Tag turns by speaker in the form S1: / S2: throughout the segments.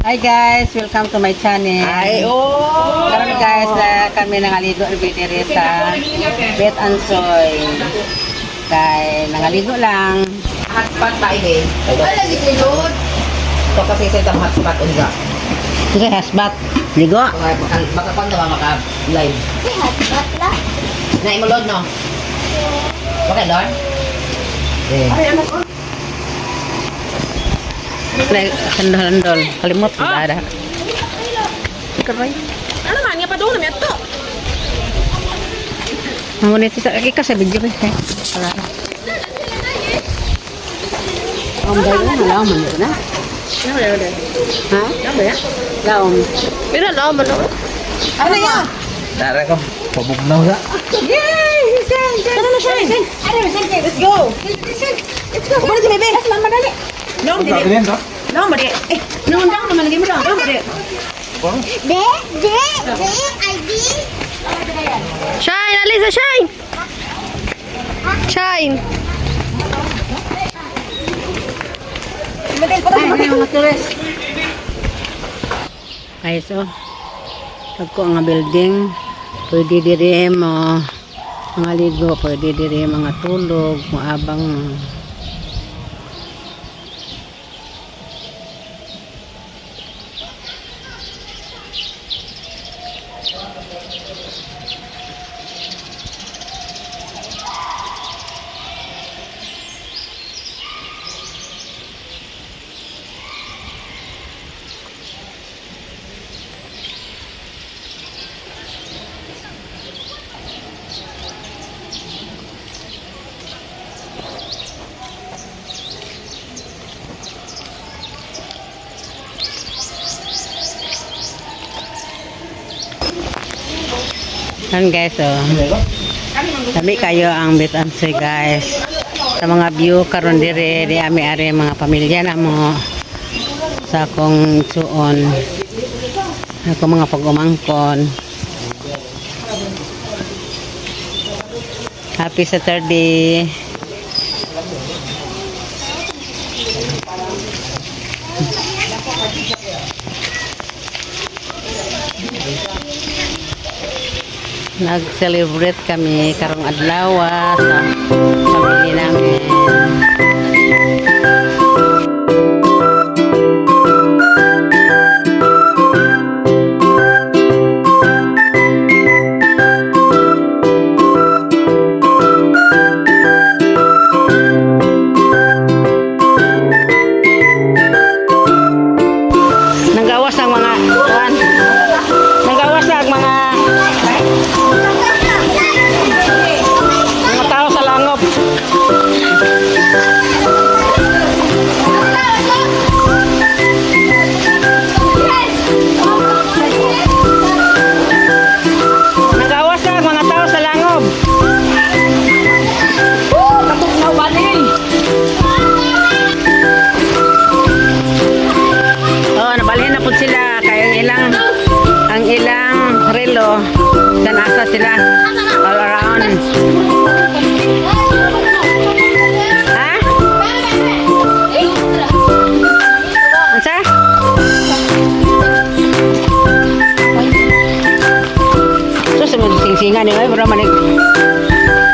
S1: Hi guys, welcome to my channel.
S2: Ay, oh!
S1: Karon guys, na kami nangaligo diri sa Bet Ansoy. Kay nangaligo lang.
S2: Hotspot ba ini? Wala lagi ko load. Ito kasi sa itang hotspot unsa.
S1: Sige, hasbat. Ligo.
S2: Baka baka pang naman maka live.
S3: Hotspot lang.
S2: Na imo load no? Okay, load? Eh.
S1: Like, sandol-sandol. Kalimot, ah. Karoy.
S4: Ano man, nga pa doon namin ato.
S1: Ngunit sa ikaw sa video eh. Wala. Ang bayo na laom man na. Ha? Laom.
S4: Pero alam mo no.
S1: Ano ya?
S5: Dara ka, pabugnaw na.
S1: Yay!
S4: Tara na siya. Let's go. Let's go. Kumana si bebe. Mama dali. Long dili. Long ba di? Eh, long down naman lagi mo down. Long ba di?
S3: D, D, D, I, D.
S4: Shine, Alisa, shine. Shine.
S1: Ay, ay, mga tourist. Ay, so, pagko ang building, pwede diri mo mga ligo, pwede diri mga tulog, moabang. Yan guys, oh. Sabi kayo ang Bitansoy guys. Sa mga view karon dire di ami ari mga pamilya na mo sa akong suon. Ako mga pag-umangkon. Happy Saturday. Nag-celebrate kami karong adlaw sa pamilya namin. Nanggawas ang mga kuan. Nanggawas ang mga mga tao sa langop. Nanggawas ang mga tao sa langob.
S4: Katugnaw ba ni?
S1: Oh, nabalhin na po sila kay ang ilang relo asa sila all around. Ha? Unsa? So sa mga singsingan ni ay bro manig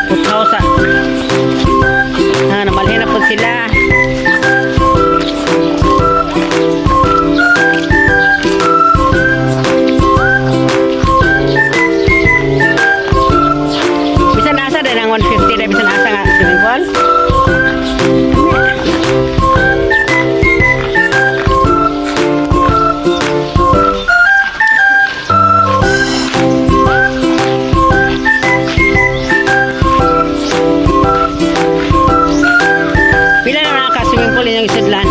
S1: putaw sa. Ah, nabalhin na po sila. Bisan asa din ang 150 na bisan asa nga swimming pool. Pila na ka swimming pool inyong isudlan?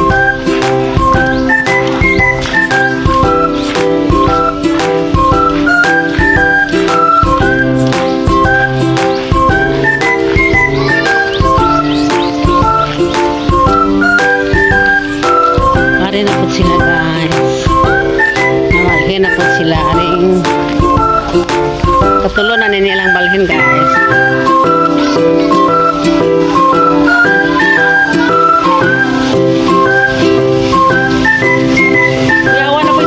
S1: Ari na po sila guys. Namalhin na po sila. Aring katulo na nilang balhin guys. Yawa na po.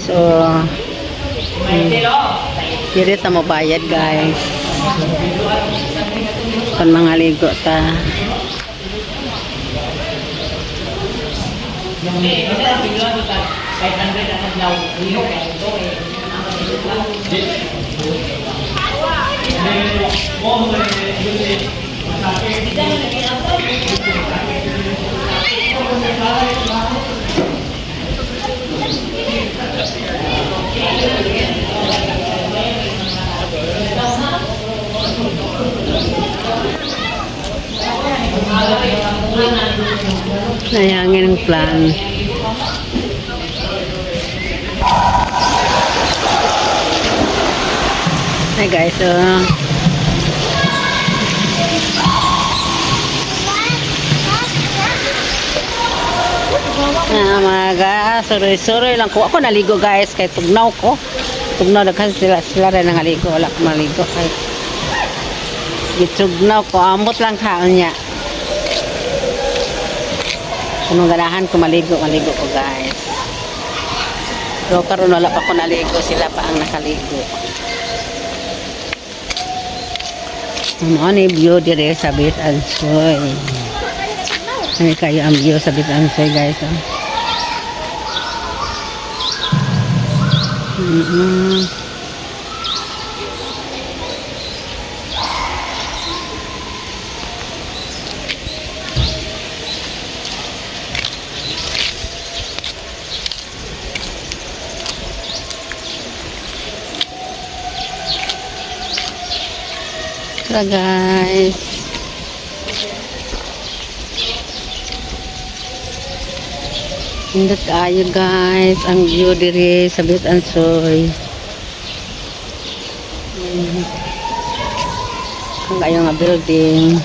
S1: guys, oh. Diri ta mo bayad, guys. Kon mga ligo ta. Nayangin ang plan. Hi guys, oh. Ah, mga suroy-suroy lang ko. Ako naligo, guys, kay tugnaw ko. Tugnaw daghan sila sila rin nangaligo, wala ko maligo kay gitugnaw ko. Ambot lang kaon niya. Kung ganahan ko maligo, maligo ko, guys. Pero karon wala pa ko naligo, sila pa ang nakaligo. Ano ni view dire sa Bit Ansoy. Ano kayo ang view sa Bit Ansoy, guys? Oh. Tara, guys. Indot kaayo, guys, ang view dire sa Bit Ansoy. Ang kayo nga building.